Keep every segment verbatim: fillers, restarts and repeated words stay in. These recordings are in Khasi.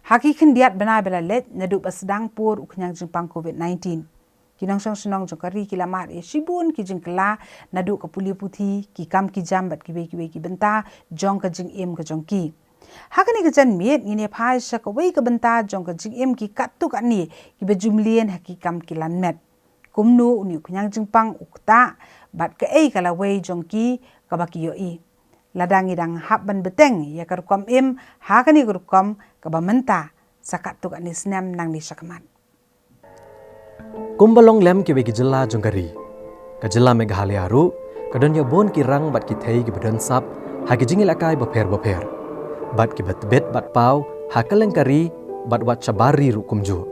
Ha ki khyndiat bnai ba la leit naduh ba sdang por u khñiang jingpang covid nineteen, ki nongshong shnong jong ka ri ki la mad ïa shibun ki jingkylla naduh ka pule puthi, ki kam ki jam bad kiwei kiwei ki bynta jong ka jingim ka jong ki. Ha kane ka janmiet ngin ïa phai sha kawei ka bynta jong ka jingim ki katto katne kiba ju mlien ha ki kam ki lan met. Kumno une u khñiang jingpang u ktah bad kaei ka lawei jong ki kaba ki ïohi. Lada ngi dang hap ban bteng ïa ka rukom im ha kane ka rukom kaba mynta, sa katto katne snem nangne shakhmat. Kumba long lem kiwei ki jylla jong ka ri, ka jylla Meghalaya ruh ka don ïa bun ki rang bad ki thei kiba don sap ha ki jingïalehkai bapher bapher, bad kiba tbit bad paw ha kylleng ka ri bad wat shabar ri ruh kumjuh.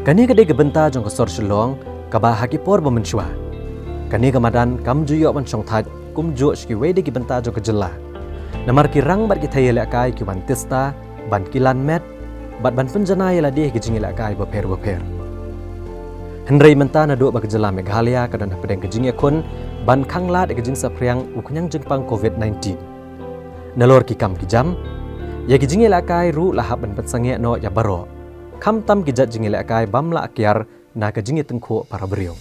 Kane ka dei ka bynta jong ka sor Shillong kaba ha ki por ba mynshuwa kane ka madan kam ju ïoh ban shongthait kumjuh sha kiwei de ki bynta jong ka jylla. Namar ki rang bad ki thei ïalehkai ki wan tista ban ki lan met bad ban pynjanai ïa lade ha ki jingïalehkai bapher bapher. Hynrei mynta naduh ba ka jylla Meghalaya ka don hapdeng ka jingïakhun ban khanglad ïa ka jingsaphriang u khñiang jingpang covid nineteen. Nalor ki kam ki jam, ïa ki jingïalehkai ruh la hap ban pynsangeh noh ïa baroh, khamtam ki jait jingïalehkai bym lah kiar na ka jingïatyngkhuh para briew.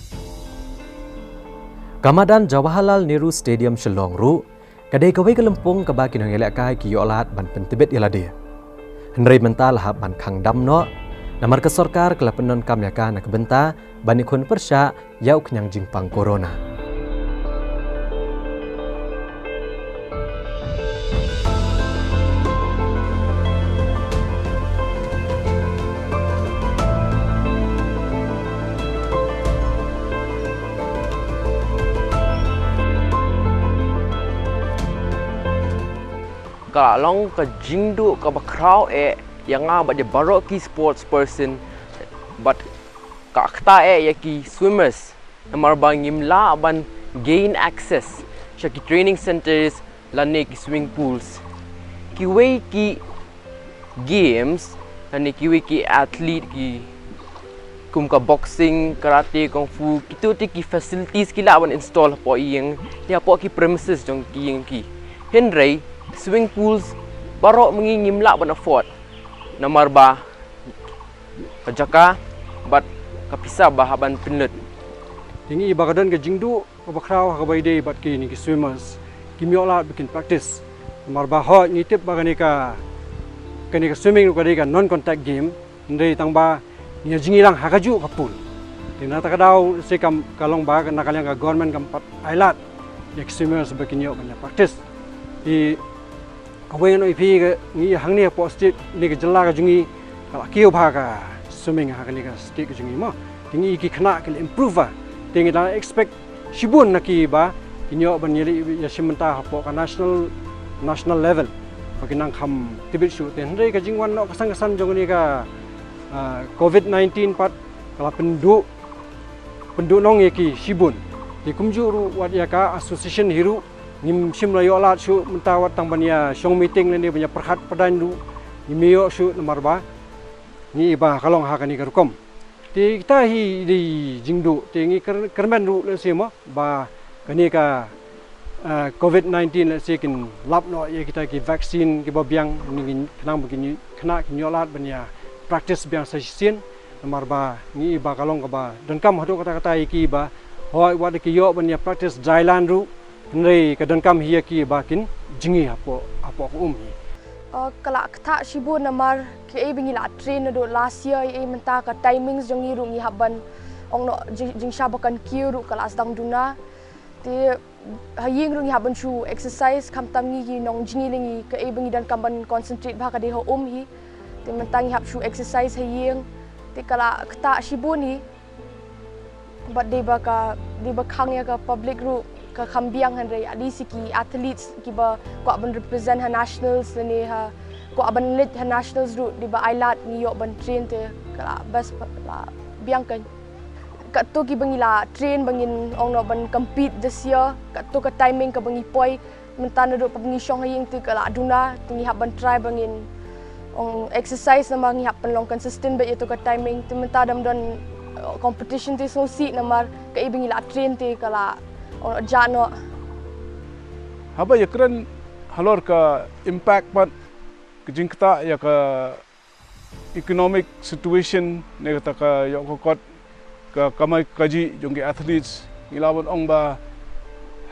Ka madan Jawaharlal Nehru Stadium Shillong ruh ka dei kawei ka lympung kaba ki nongïalehkai ki ïoh lad ban pyntbit ïa lade. Hynrei mynta la hap ban khang dam noh, namar ka sorkar ka la pyndonkam ïa ka na ka bynta ban ïakhun pyrshah ïa u khñiang jingpang corona. Ka la long ka jingduh kaba khraw eh ïa nga bad ïa baroh ki sports person, bad ka ktah eh ïa ki swimmers. Namar ba ngim lah ban gain access sha ki training centres lane ki swimming pools. Kiwei ki games lane kiwei ki athlete ki kum ka boxing, karate, kung fu, kito te ki facilities ki lah ban install hapoh ïing, ïa hapoh ki premises jong ki ïing ki. Hynrei swimming pools baroh ma ngi ngim lah ban afford. Namar ba ka jaka bad ka pisa ba hap ban pynlut. Te ngi i ba ka don ka jingduh kaba khraw ha kaba ïadei bad kine ki swimmers kim ïoh lad ba kin practice. Namar ba hooid ngi tip ba kane ka, kane ka swimming ruh ka dei ka non contact game. Hynrei tang ba ngi ïa jingïalang ha kajuh ka pool. Te na kata ka daw se kam ka long ba na ka liang ka government kam pat ai lad ïa ki swimmers ba kin ïoh ban ïa practice. Te kawei ngan ong ïa phi ka ngi hangne hapoh state ne ka jylla ka jong ngi ka la kiew bha ka swimming ha kane ka state ka jong ngi mo. Te ngi ki khynnah ki la improve bha. Te ngi dang expect shibun na ki ba kin ïoh ban ïaleh ïashim bynta hapoh ka national, national level ba kin nang kham tbit shuh. Te hynrei ka jingwan noh ka san ka san jong kane ka, ah, covid nineteen pat ka la pynduh, pynduh nong ïa ki shibun. Te kumjuh ruh wat ïa ka association hi ruh ngim shym la ïoh lad shuh mynta wat tang ban ïa shong meeting lane ban ïa pyrkhat pyrdain ruh ngim ïoh shuh namar ba ngi i ba ka long ha kane ka rukom. Te kita hi dei jingduh te ngi kyr-, kyrmen ruh lehse mo ba kane ka, ah, covid nineteen lehse kin lap noh ïa kita ki vaccine kiba biang, ne kin khnang ba kin, khynnah kin ïoh lad ban ïa practice biang sa shisien. Namar ba ngi i ba ka long kaba donkam haduh katta katta ïa ki ba hooid wat ki ïoh ban ïa practice dry land ruh, hynrei ka donkam hi ïa ki ba kin jngi hapoh, hapoh ka um hi. Uh, ka la ktah shibun namar kaei ba ngi la train naduh last year, ïa mynta ka timings jong ngi ruh ngi hap ban ong noh jing, jingshah ba kan kiew ruh ka la sdang duna. Te ha ïing ruh ngi hap ban shu exercise, khamtam ngi ki nongjngi lei ngi, kaei ba ngi donkam ban concentrate bha ka dei ha um hi. Te mynta ngi hap shu exercise ha ïing. Te ka la ktah shibun hi. Bad dei ba ka, dei ba khang ïa ka public ruh ka kham biang, hynrei at least ki athletes kiba kwah ban represent ha nationals lane ha, kwah ban leit ha nationals ruh, dei ba ai lad ngi ïoh ban train, te ka la best, la biang kein. Katto kiba ngi la train ba ngin ong noh ban compete this year, katto ka timing kaba ngi poi, mynta naduh ba ngi shong ha ïing te ka la duna, te ngi hap ban try ba ngin ong exercise namar ngi hap ban long consistent bad ïathuh ka timing, te mynta dang don, uh, competition te sngewsih namar kaei ba ngi la train te ka la, uh, jah noh. Haba ïakren halor ka impact bad ka jingktah ïa ka economic situation ne kata ka ïoh ka kot ka kamai kajih jong ki athletes, ngi lah ban ong ba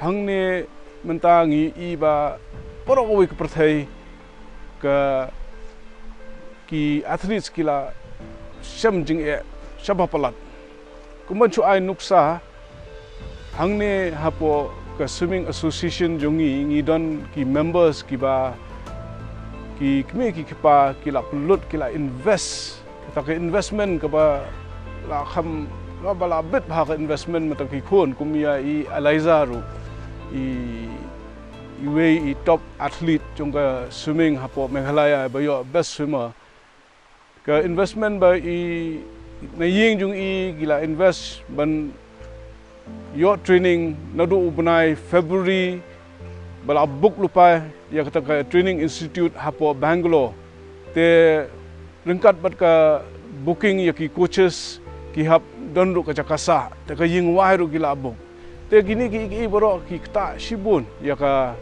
hangne mynta ngi i ba baroh kawei ka pyrthei ka ki athletes ki la shem jingeh sha ba palat. Kumban shu ai nuksa, hangne hapoh ka swimming association jong ngi, ngi don ki members kiba, ki kmie ki kpa, ki la pynlut, ki la invest. Kata ka investment kaba la kham, kaba la bit bha ka investment mynta ki khun, kum ïa i Eliza ruh, i, iwei i top athlete jong ka swimming hapoh Meghalaya ba ïoh best swimmer. Ka investment ba i na ïing jong i ki la invest ban ïoh training naduh u bnai February ba la book lypa ïa kata ka training institute hapoh Bangalore. Te ryngkat bad ka booking ïa ki coaches ki hap don ruh ka jaka sah, te ka ïing wai ruh ki la book. Te kine ki, ki baroh ki ktah shibun ïa ka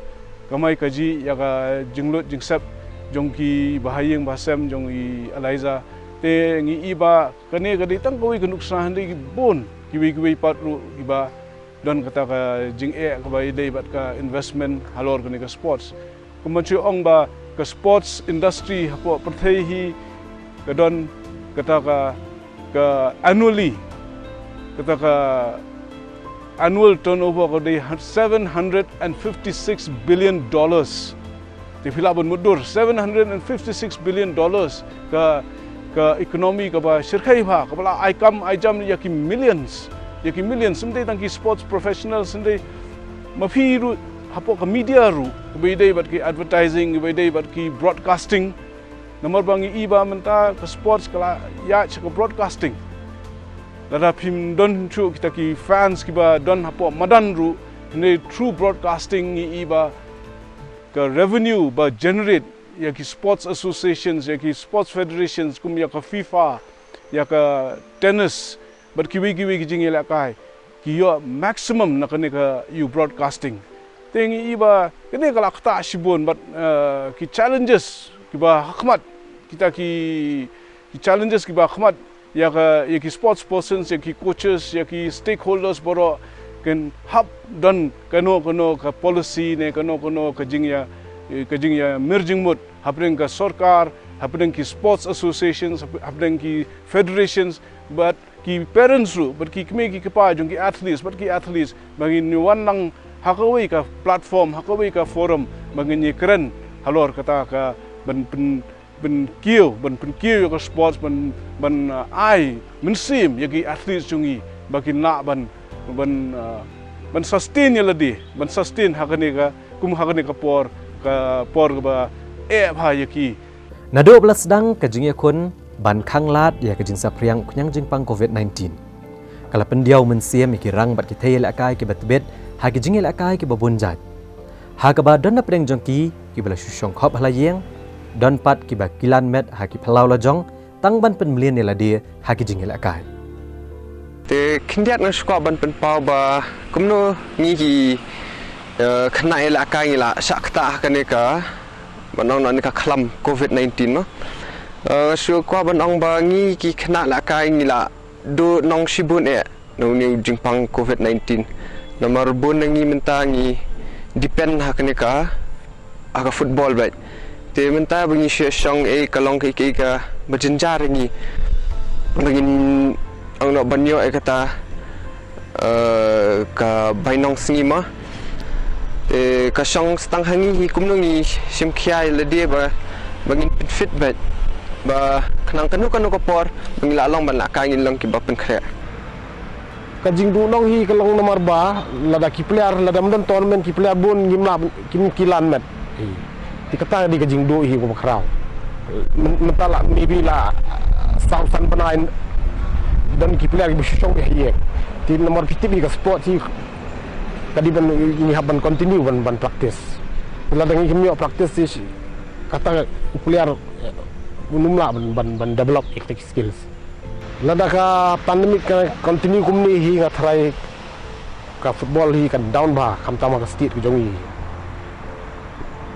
kamai kajih, ïa ka jinglut jingsep jong ki bahaïing bahasem jong i Eliza. Te ngi i ba kane ka dei tang kawei ka nuksa, hynrei ki bun kiwei kiwei pat ruh kiba don kata ka jingeh kaba ïadei bad ka investment halor kane ka sports. Kumban shu ong ba ka sports industry hapoh pyrthei hi ka don kata ka, ka annually, kata ka annual turnover ka dei seven hundred and fifty-six billion dollars. Te phi lah ban mutdur, seven hundred and fifty-six billion dollars ka, ka economy kaba shyrkhei bha, kaba la ai kam ai jam ïa ki millions, ïa ki millions, ym dei tang ki sports professionals, ym dei, ma phi ruh hapoh ka media ruh, kaba ïadei bad ki advertising, kaba ïadei bad ki broadcasting. Namar ba ngi i ba mynta ka sports ka la ïaid sha ka broadcasting. Lada phim don shuh kita ki fans kiba don hapoh madan ruh, hynrei through broadcasting ngi i ba ka revenue ba generate ïa ki sports associations, ïa ki sports federations, kum ïa ka FIFA, ïa ka tennis, bad kiwei kiwei ki jingïalehkai, ki ïoh maximum na kane ka ïa u broadcasting. Te ngi i ba kane ka la ktah shibun, bad, eh, ki challenges kiba ha khmat, kita ki, ki challenges kiba ha khmat ïa ka, ïa ki sports persons, ïa ki coaches, ïa ki stakeholders baroh, kin hap don kano kano ka policy ne kano kano ka jingïa, eh, ka jingïamir jingmut hapdeng ka sorkar, hapdeng ki sports associations, hap-, hapdeng ki federations, bad ki parents ruh, bad ki kmie ki kpa jong ki athletes, bad ki athletes, ba ngin ïa wan lang ha kawei ka platform, ha kawei ka forum, ba ngin ïa kren halor kata ka ban pyn, ban kiew, ban pynkiew ïa ka sports, ban, ban, uh, ai mynsiem ïa ki athletes jong ngi, ba kin lah ban, ban, uh, ban sustain ïa lade, ban sustain ha kane ka, kum ha kane ka por, ka por kaba eh bha ïa ki. Naduh ba la sdang ka jingïakhun ban khanglad ïa ka jingsaphriang u khñiang jingpang covid nineteen, ka la pyndiaw mynsiem ïa ki rang bad ki thei ïalehkai kiba tbit ha ki jingïalehkai kiba bun jait. Ha kaba don napdeng jong ki kiba la shu shong khop ha la ïing, don pat kiba kilan met ha ki phyllaw la jong tang ban pynmlien ïa lade ha ki jingïalehkai. Te khyndiat nga shu kwah ban pynpaw ba kumno ngi ki, eh, khynnah ïalehkai ngi la shah ktah ha kane ka, ban ong na kane ka khlam covid nineteen, no. Eh, nga shu kwah ban ong ba ngi ki khynnah ïalehkai ngi la duh nong shibun eh na une u jingpang covid nineteen. Namar bun na ngi mynta ngi depend ha kane ka, ha ka football beit. Te mynta ba ngi shu shong eh ka long kaei kaei kaba jynjar ïa ngi. Ba ngin ong noh ban ïoh ïa kata, eh, ka bainong sngi mo. Te ka shong sa tang ha ngi hi kumno ngi shim khia ïa lade ba, ba ngin pynfit beit. Ba Khnang kano kano ka por ba ngi la long ban lah kai ngin long kiba pynkhreh. Ka jingduhnong hi ka long namar ba lada ki player, lada ym don tournament, ki player bun ngim lah, kim, ki lan met. Te kata dei ka jingduh hi kaba khraw. Myn-, mynta la maybe la saw san bnai don ki player kiba shu shong beit ha ïing. Te namar phi tip hi ka sport hi ka dei ban ngi hap ban continue ban, ban practice. Lada ngi kim ïoh practice te kata u player, eh, un ym lah ban, ban, ban develop ïa kita ki skills. Lada ka pandemic ka continue kumne hi nga tharai ka football hi kan down bha, khamtam ha ka state ka jong ngi.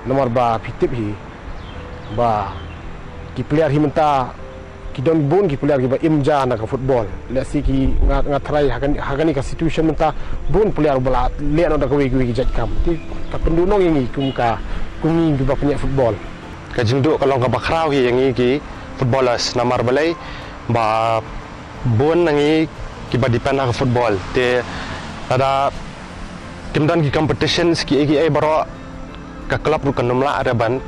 Namar ba phi tip hi ba ki player hi mynta ki don bun ki player kiba im ja na ka football. Lehse ki nga, nga tharai ha kane, ha kane ka situation mynta bun player ba la leh noh da kawei kawei ki jait kam. Te ka pynduhnong ïa ngi kum ka, kum ngi kiba pynïaid football. Ka jingduh ka long kaba khraw hi ïa ngi ki footballers namar balei ba bun na ngi kiba depend ha ka football. Te lada kim don ki competitions kiei kiei baroh ka club ruh kan ym lah re ban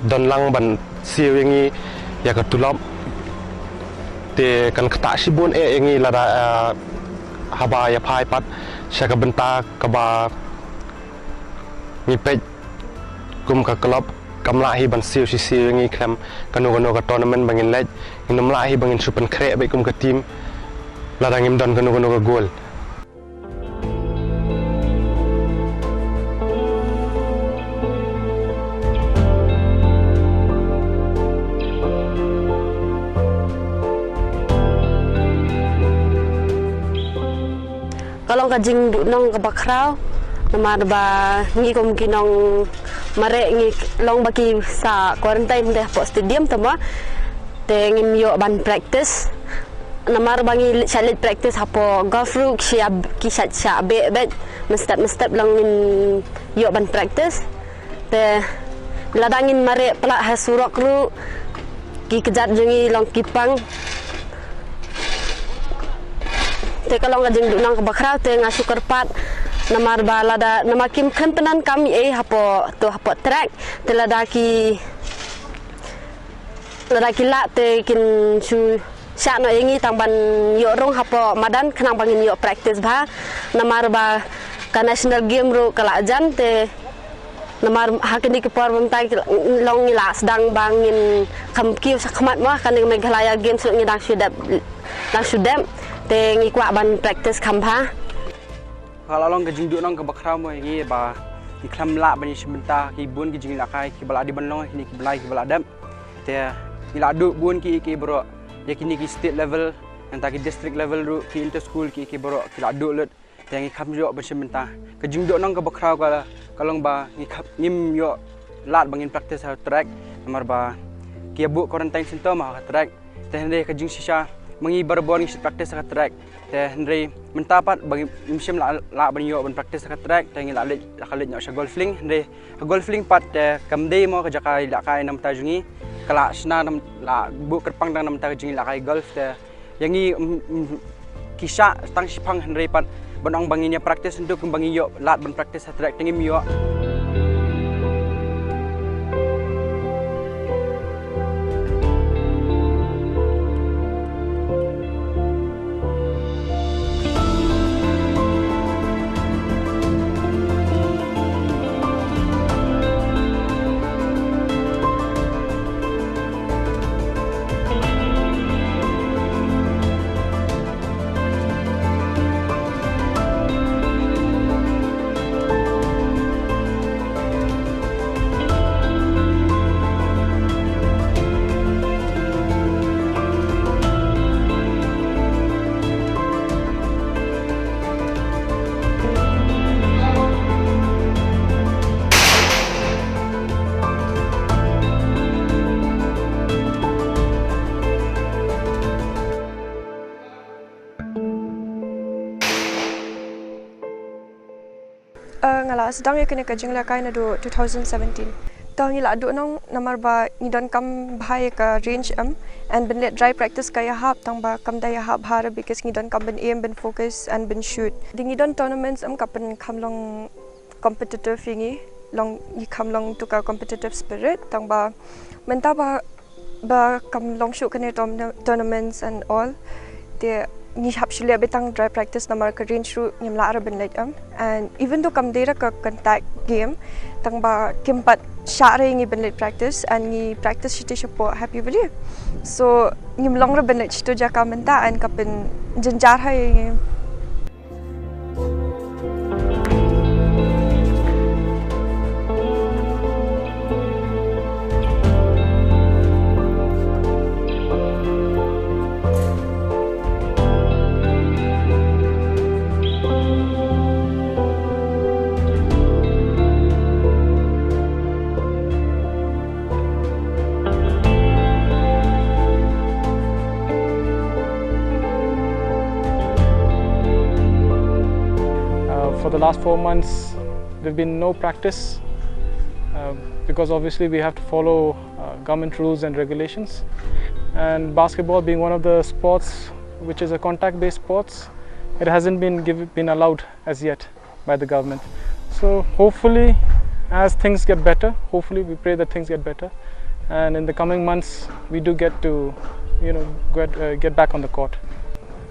don lang ban siew ïa ngi ïa ka tulop. Te kan ktah shibun eh ïa ngi lada, eh, haba ïa phai pat sha ka bynta kaba ngi peit kum ka club kam lah hi ban siew shisiew ïa ngi khlem kano kano ka tournament ba ngin leit, ngin ym lah hi ba ngin shu pynkhreh beit kum ka team lada ngim don kano kano ka goal. Ka long ka jingduhnong kaba khraw namar ba ngi kum ki nongmareh ngi long ba ki sa quarantine te hapoh stadium te mo, te ngim ïoh ban practice. Namar ba ngi shait leit practice hapoh golf ruh ki shait, ki shait shah beh beh, mynstep mynstep lang ngin ïoh ban practice. Te lada ngin mareh palat ha surok ruh ki kjat jong ngi long ki pang. Te ka long ka jingduhnong kaba khraw te nga shu kyrpad namar ba lada, namar kim khlem pyndonkam ei hapoh, to hapoh track. Te lada ki, lada ki lah te kin shu shah noh ïa ngi tang ban ïoh rung hapoh madan khnang ba ngin ïoh practice bha. Namar ba ka national game ruh ka la jan te namar ha kine ki por mynta ki long ngi la sdang ba ngin kham kiew shakhmat mo, kane Meghalaya Games ruh ngi dang shu dep, dang shu dep te ngi kwah ban practice kham bha. Ka la long ka jingduhnong kaba khraw mo ïa ngi ba ngi khlem lah ban ïashim bynta ki bun ki jingïalehkai kiba la dei ban long ha kine ki bnai kiba la dep. Te ngi la duh bun ki, ki baroh ïa kine ki state level, nangta ki district level ruh, ki inter school ki, ki baroh ki la duh lut. Te ngi kham ïoh ban shim bynta. Ka jingduhnong kaba khraw ka, ka long ba ngi kham, ngim ïoh lad ba ngin practice ha track namar ba ki ïa buh quarantine center mo ha track. Te hynrei ka jingshisha ma ngi barabor ngi shait practice ha track. Te hynrei mynta pat ba ngim shym la, lah ban ïoh ban practice ha track te ngi la leit, la ka leit noh sha Golf Link. Hynrei ha Golf Link pat te kam dei mo ka jaka ïalehkai namar ta jong ngi, ka la shna namar la buh kyrpang tang namar ta ka jingïalehkai golf te ïa ngi, mm, mm, ki shah tang shiphang hynrei pat ban ong ba ngin ïa practice hynrei kumba ngi ïoh lad ban practice ha track te ngim ïoh. Eh, nga la sdang ïa kane ka jingïalehkai naduh two thousand seventeen. To ngi la duhnong namar ba ngi donkam bha ïa ka range em, and ban leit dry practice ka ïahap tang ba kam da ïahap bha re because ngi donkam ban aim, ban focus and ban shoot. Te ngi don tournaments em ka pynkham long competitive ïa ngi, long ngi kham long to ka competitive spirit tang ba mynta ba Ba kam long shuh kane tourna-, tournaments and all. Te ngi hap shu leh beit tang dry practice namar ka range ruh ngim lah ruh ban leit em. And even though kam dei ruh ka contact game, tang ba kim pat shah ruh ïa ngi ban leit practice and ngi practice shitei shapoh Happy Valley. So ngim long ruh ban leit shuh jaka mynta and ka pynjynjar ha ïa ngi. Uh, for the last four months, there've been no practice, uh, because obviously we have to follow, uh, government rules and regulations. And basketball being one of the sports which is a contact-based sports, it hasn't been giv- been allowed as yet by the government. So hopefully, as things get better, hopefully we pray that things get better, and in the coming months we do get to, you know, get, uh, get back on the court.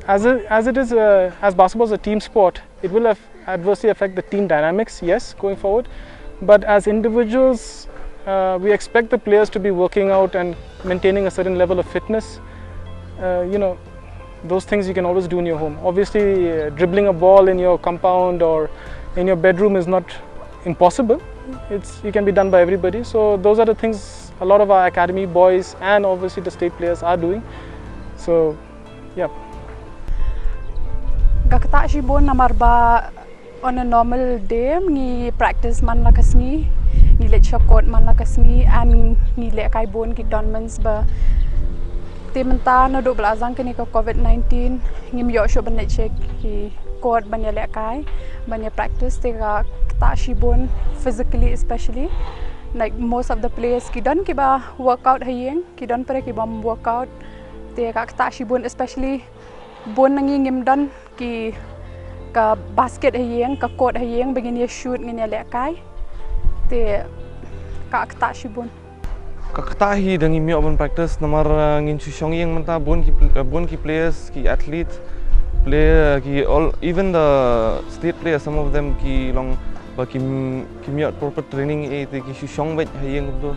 As it, as it is, uh, as basketball is a team sport, it will have adversely affect the team dynamics, yes, going forward. But as individuals, uh, we expect the players to be working out and maintaining a certain level of fitness. Uh, you know, those things you can always do in your home. Obviously, uh, dribbling a ball in your compound or in your bedroom is not impossible. It's, it can be done by everybody. So those are the things a lot of our academy boys and obviously the state players are doing. So, yeah. Ka ktah shibun namar ba on a normal day ngi practice man la ka sngi, ngi leit sha court man la ka sngi, and ngi lehkai bun ki tournaments ba. Te mynta naduh ba la jia kane ka covid nineteen, ngim ïoh shuh ban leit sha ki court ban ïalehkai, ban ïa practice, te ka ktah shibun physically especially. Like most of the players ki don kiba workout ha ïing, ki don pat ki bym workout. Te ka ktah shibun, especially bun na ngi ngim don ki ka basket ha ïing, ka court ha ïing ba ngin ïa shoot, ngin ïalehkai. Te ka ktah shibun. Ka ktah hi da ngim ïoh ban practice namar, uh, ngin shu shong ïing mynta, bun ki pl-, uh, bun ki players, ki athletes, player, uh, ki all, even the state players, some of them ki long ba kim, kim ïoh proper training, eh, te ki shu shong beit ha ïing kumto.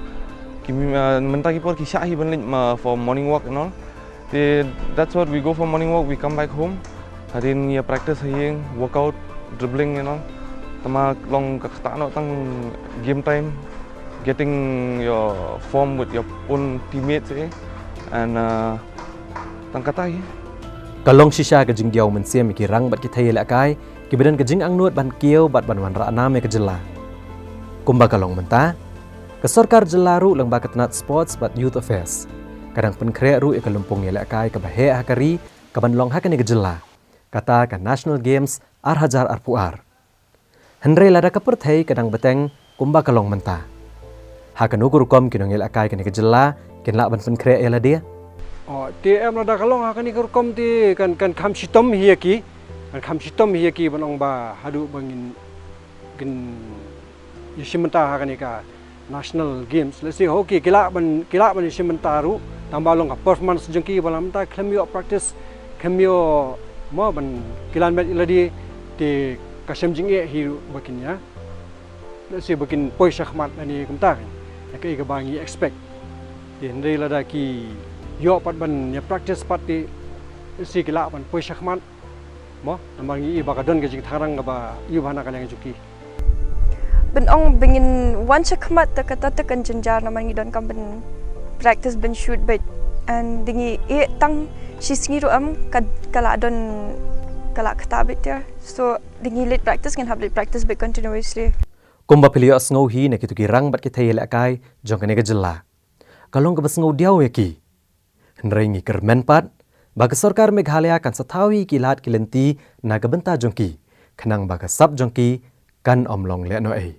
Ki, uh, mynta ki por ki shah hi ban leit ma for morning walk and all. Te, that's what we go for morning walk, we come back home. Hadien ïa practice ha ïing, workout, dribbling, you know. Tangba long ka ktah noh tang game time, getting your form with your own teammates, eh. And, uh, tang kata hi. Ka long shisha ka jingdiaw mynsiem ïa ki rangbah ki thei ïalehkai kiba don ka jingangnud ban kiew bad ban wanrah nam ïa ka jylla. Kumba ka long mynta, ka sorkar jylla ruh lyngba ka tnat Sports bad Youth Affairs ka dang pynkhreh ruh ïa ka lympung ïalehkai kaba heh ha ka ri kaban long ha kane ka jylla, kata ka National Games ar hajar arphew ar. Hynrei lada ka pyrthei ka dang bteng kumba ka long mynta, ha kano ka rukom ki nongïalehkai kane ka jylla kin lah ban pynkhreh ïa lade? Oh, te em, lada ka long ha kane ka rukom te kan, kan kham shitom hi ïa ki, kan kham shitom hi ïa ki ban ong ba haduh ba ngin, ngin ïashim bynta ha kane ka National Games. Let's say, okay, ki lah ban, ki lah ban ïashim bynta ruh, tangba long ka performance jong ki ba la mynta khlem ïoh practice, khlem ïoh mo ban kylla met ïa lade, te ka shem jingeh hi ruh ba kin ïa, let's say, ba kin poi shakhmat lane kumta, ïa kaei kaba ngi expect. Te hynrei lada ki ïoh pat ban ïa practice pat te, let's say, ki lah ban poi shakhmat. Mo, namar ngi i ba ka don ka jingthangrang kaba i ba na ka liang jong ki. Ban ong ba ngin wan shakhmat te kata te kan jynjar namar ngi donkam ban practice ban shoot beit. And da ngi ïeh tang shi sngi ruh em ka, ka la don, ka la ktah beit te. So da ngi leit practice, ngin hap leit practice beit continuously. Kumba phi la ïohsngew hi na kito ki rangbah ki thei ïalehkai jong kane ka jylla, ka long kaba sngewdiaw ïa ki. Hynrei ngi kyrmen pat ba ka sorkar Meghalaya kan sa thaw hi ki lad ki lynti na ka bynta jong ki, khnang ba ka sap jong ki kan ym long lehnohei.